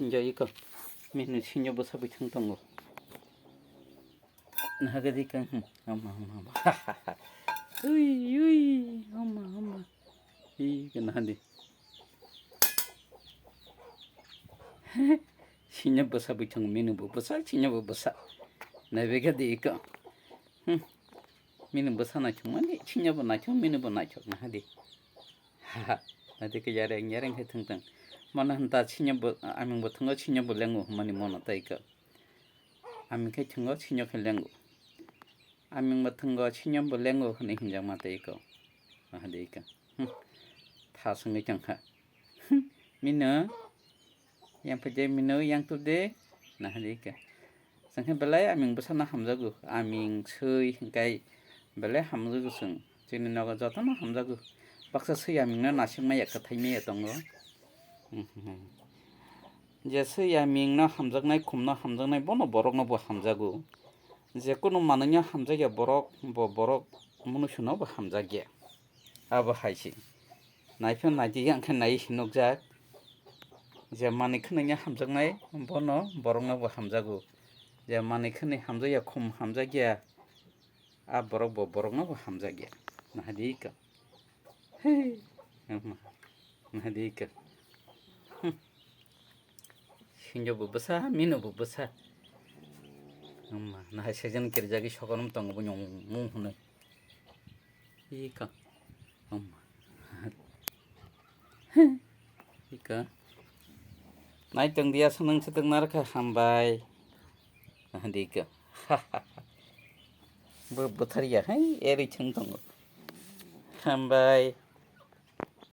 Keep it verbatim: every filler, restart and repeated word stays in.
Sinjo iko. Minu sinjo bwsa bwthang tongo. Nahagadi kang. Hmm. Ama, ama, ama. Ui, ui. Ama, ama. Ih, kena hadi. Sinjo bwsa bwthang minu bo bwsa, sinjo bo bwsa. Naibega di iko. Hmm. Minu bwsa naithok mani, sinjo bo naithok, minu bo naithok nahadi. Haha, nadi ke yareng yareng khe thwng thwng. Mano hwn ta sinyo bo, aming bo thwngo sinyo bo lengo hwnmani mono tei kha. Aming khe thwngo sinyo khe lengo. Aming bo thwngo sinyo bo lengo hwnwi hinjakma tei kha. Aha dei kha. Hmm. Tha swngwi tong kha. Mino. Yang phaide mino yang tubde. Nah, dei kha. Sangkhe belai aming bwsano hamjago. Aming swi hingkai belai hamjago chwng. Chini nogo jotono hamjago. Baksa swi amingno nasikmaya, kwthaimaya tongo. Je swi amingno hamjaknai, khumno hamjaknai, bono borokno bo hamjago. Je kunu manwino hamjakya borok, bo borok munusuno bo hamjakya. Abo hai se. Naiphano naidi, ang khe nai se nukjak. Je manwi khwnwi hamjaknai, bono borokno bo hamjago. Je manwi khwnwi hamjakya, khum hamjakya, a borok bo borokno bo hamjakya. Nahadi ka. Hei. Ama. Nahadi ka. Hmm. Sinjo bo bwsa, mino bo bwsa. Ama, nahai season kirjagwi sokorom tongo bo nyong mung hwnwi. Ika. Ama. Ika. Nai tong dia, swnang se tong narwkha, hambai. Aha, dika. Bo bwthar ya, hai, eri thwng tongo. Hambai.